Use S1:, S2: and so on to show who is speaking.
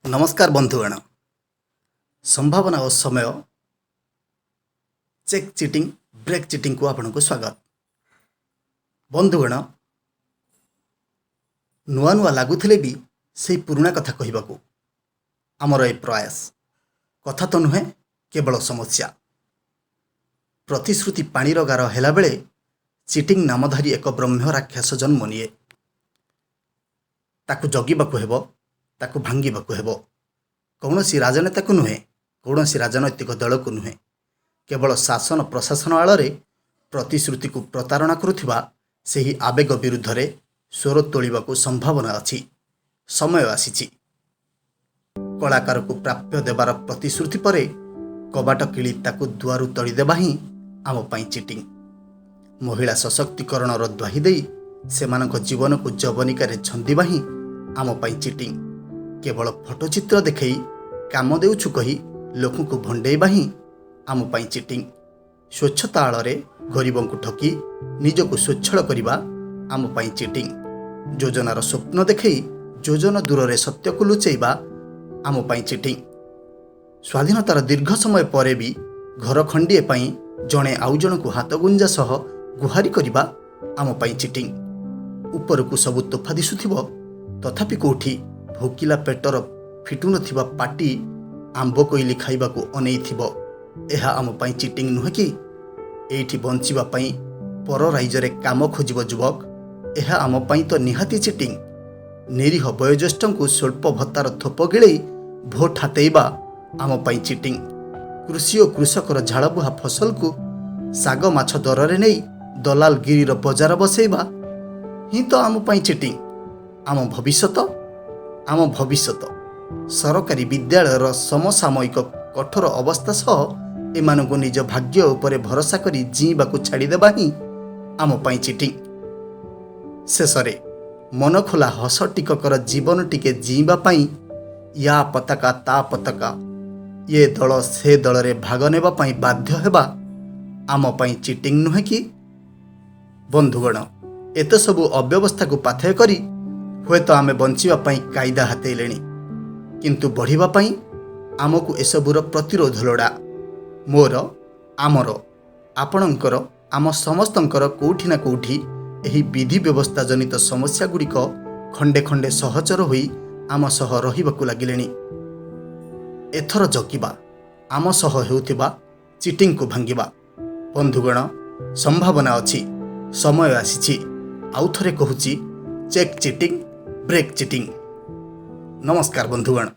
S1: ନମସ୍କାର ବନ୍ଧୁଗଣ। ସମ୍ଭାବନା ଓ ସମୟ, ଚେକ୍ ଚିଟିଂ ବ୍ରେକ୍ ଚିଟିଂକୁ ଆପଣଙ୍କୁ ସ୍ୱାଗତ। ବନ୍ଧୁଗଣ, ନୂଆ ନୂଆ ଲାଗୁଥିଲେ ବି ସେଇ ପୁରୁଣା କଥା କହିବାକୁ ଆମର ଏ ପ୍ରୟାସ। କଥା ତ ନୁହେଁ, କେବଳ ସମସ୍ୟା। ପ୍ରତିଶ୍ରୁତି ପାଣିର ଗାର ହେଲାବେଳେ ଚିଟିଂ ନାମଧାରୀ ଏକ ବ୍ରହ୍ମ ରାକ୍ଷସ ଜନ୍ମ ନିଏ। ତାକୁ ଜଗିବାକୁ ହେବ, ତାକୁ ଭାଙ୍ଗିବାକୁ ହେବ। କୌଣସି ରାଜନେତାକୁ ନୁହେଁ, କୌଣସି ରାଜନୈତିକ ଦଳକୁ ନୁହେଁ, କେବଳ ଶାସନ ପ୍ରଶାସନ ଆଳରେ ପ୍ରତିଶ୍ରୁତିକୁ ପ୍ରତାରଣା କରୁଥିବା ସେହି ଆବେଗ ବିରୁଦ୍ଧରେ ସ୍ୱର ତୋଳିବାକୁ ସମ୍ଭାବନା ଅଛି, ସମୟ ଆସିଛି। କଳାକାରକୁ ପ୍ରାପ୍ୟ ଦେବାର ପ୍ରତିଶ୍ରୁତି ପରେ କବାଟ କିଳି ତାକୁ ଦୁଆରୁ ତଡ଼ିଦେବା ହିଁ ଆମ ପାଇଁ ଚିଟିଂ। ମହିଳା ସଶକ୍ତିକରଣର ଦ୍ୱାହି ଦେଇ ସେମାନଙ୍କ ଜୀବନକୁ ଯବନିକାରେ ଛନ୍ଦିବା ହିଁ ଆମ ପାଇଁ ଚିଟିଂ। କେବଳ ଫଟୋଚିତ୍ର ଦେଖେଇ କାମ ଦେଉଛୁ କହି ଲୋକଙ୍କୁ ଭଣ୍ଡେଇବା ହିଁ ଆମ ପାଇଁ ଚିଟିଂ। ସ୍ୱଚ୍ଛତା ଆଳରେ ଗରିବଙ୍କୁ ଠକି ନିଜକୁ ସ୍ୱଚ୍ଛଳ କରିବା ଆମ ପାଇଁ ଚିଟିଂ। ଯୋଜନାର ସ୍ୱପ୍ନ ଦେଖେଇ ଯୋଜନା ଦୂରରେ ସତ୍ୟକୁ ଲୁଚେଇବା ଆମ ପାଇଁ ଚିଟିଂ। ସ୍ୱାଧୀନତାର ଦୀର୍ଘ ସମୟ ପରେ ବି ଘର ଖଣ୍ଡିଏ ପାଇଁ ଜଣେ ଆଉ ଜଣକୁ ହାତଗୁଞ୍ଜା ସହ ଗୁହାରି କରିବା ଆମ ପାଇଁ ଚିଟିଂ। ଉପରକୁ ସବୁ ତୋଫା ଦିଶୁଥିବ, ତଥାପି କୋଉଠି ଭୋକିଲା ପେଟର ଫିଟୁନଥିବା ପାଟି ଆମ୍ବ କୋଇଲି ଖାଇବାକୁ ଅନେଇଥିବ, ଏହା ଆମ ପାଇଁ ଚିଟିଂ ନୁହେଁ କି? ଏଇଠି ବଞ୍ଚିବା ପାଇଁ ପର ରାଇଜରେ କାମ ଖୋଜିବ ଯୁବକ, ଏହା ଆମ ପାଇଁ ତ ନିହାତି ଚିଟିଂ। ନିରୀହ ବୟୋଜ୍ୟେଷ୍ଠଙ୍କୁ ସ୍ୱଳ୍ପ ଭତ୍ତାର ଥୋପ ଗିଳେଇ ଭୋଟ ହାତେଇବା ଆମ ପାଇଁ ଚିଟିଂ। କୃଷି ଓ କୃଷକର ଝାଳବୁହା ଫସଲକୁ ଶାଗ ମାଛ ଦରରେ ନେଇ ଦଲାଲଗିରିର ବଜାର ବସେଇବା ହିଁ ତ ଆମ ପାଇଁ ଚିଟିଂ। ଆମ ଭବିଷ୍ୟତ ସରକାରୀ ବିଦ୍ୟାଳୟର ସମସାମୟିକ କଠୋର ଅବସ୍ଥା ସହ ଏମାନଙ୍କୁ ନିଜ ଭାଗ୍ୟ ଉପରେ ଭରସା କରି ଜିଇଁବାକୁ ଛାଡ଼ିଦେବା ହିଁ ଆମ ପାଇଁ ଚିଟିଂ। ଶେଷରେ ମନଖୋଲା ହସ ଟିକକର ଜୀବନ ଟିକେ ଜିଇଁବା ପାଇଁ ୟା ପତାକା ତା ପତାକା, ଏ ଦଳ ସେ ଦଳରେ ଭାଗ ନେବା ପାଇଁ ବାଧ୍ୟ ହେବା ଆମ ପାଇଁ ଚିଟିଂ ନୁହେଁ କି? ବନ୍ଧୁଗଣ, ଏତେ ସବୁ ଅବ୍ୟବସ୍ଥାକୁ ପାଥେୟ କରି ହୁଏତ ଆମେ ବଞ୍ଚିବା ପାଇଁ କାଇଦା ହାତେଇଲେଣି, କିନ୍ତୁ ବଢ଼ିବା ପାଇଁ ଆମକୁ ଏସବୁର ପ୍ରତିରୋଧ ଲୋଡ଼ା। ମୋର, ଆମର, ଆପଣଙ୍କର, ଆମ ସମସ୍ତଙ୍କର କୋଉଠି ନା କୋଉଠି ଏହି ବିଧି ବ୍ୟବସ୍ଥା ଜନିତ ସମସ୍ୟା ଗୁଡ଼ିକ ଖଣ୍ଡେ ଖଣ୍ଡେ ସହଚର ହୋଇ ଆମ ସହ ରହିବାକୁ ଲାଗିଲେଣି। ଏଥର ଜଗିବା, ଆମ ସହ ହେଉଥିବା ଚିଟିଂକୁ ଭାଙ୍ଗିବା। ବନ୍ଧୁଗଣ, ସମ୍ଭାବନା ଅଛି, ସମୟ ଆସିଛି। ଆଉ ଥରେ କହୁଛି, ଚେକ୍ ଚିଟିଂ, ବ୍ରେକ୍ ଚିଟିଂ। ନମସ୍କାର ବନ୍ଧୁଗଣ।